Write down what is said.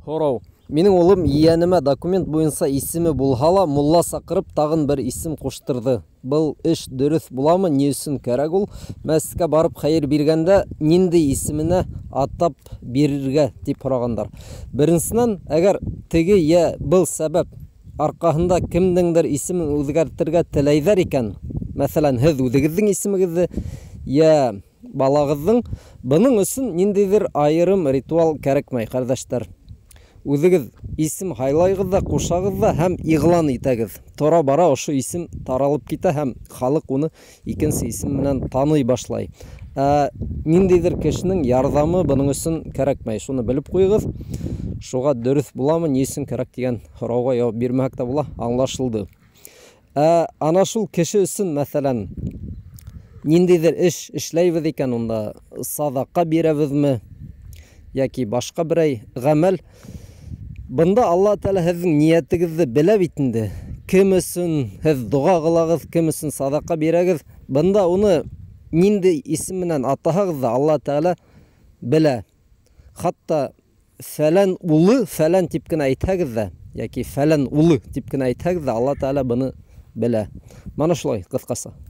Һорау. Минең улым ейәнемә документ буйынса исеме булһа ла, мулла саҡырып тағын бер исем ҡуштырҙы. Был эш дөрөҫ буламы, ни өсөн кәрәк ул? Мәсеткә барып хәйер биргәндә ниндәй исеменә атап бирергә тип һорағандар. Беренсенән, әгәр теге йә был сәбәп арҡаһында кемдеңдер исемен үҙгәртергә теләйҙәр икән, мәҫәлән, һеҙ үҙегеҙҙең исемегеҙҙе йә балағыҙҙың, бының өсөн ниндәйҙер айырым ритуал кәрәкмәй, ҡәрҙәштәр. Үҙегеҙ исем һайлайғыҙ ҙа, ҡушағыҙ ҙа һәм иғлан итәгеҙ. Тора-бара ошо исем таралып китә һәм халыҡ уны икенсе исем менән таный башлай. Ә ниндәйҙер кешенең ярҙамы бының өсөн кәрәкмәй. Шуны белеп ҡуйығыҙ. Шуға дөрөҫ буламы, ни өсөн кәрәк тигән һорауға яуап бирмәһәк тә була, аңлашылды. Ә ана шул кеше өсөн, мәҫәлән, ниндәйҙер эш эшләйбеҙ икән, унда саҙаҡа бирәбеҙме йәки башҡа берәй ғәмәл, бында Алла Тәғәлә һеҙҙең ниәтегеҙҙе белә бит инде. Кем өсөн һеҙ доға ҡылағыҙ, кем өсөн саҙаҡа бирәгеҙ, бында уны ниндәй исем менән атаһағыҙ ҙа Алла Тәғәлә белә. Хатта фәлән улы фәлән тип кенә әйтһәгеҙ ҙә, йәки фәлән улы тип кенә әйтһәгеҙ ҙә, Алла Тәғәлә быны белә. Мана шулай ҡыҫҡаса.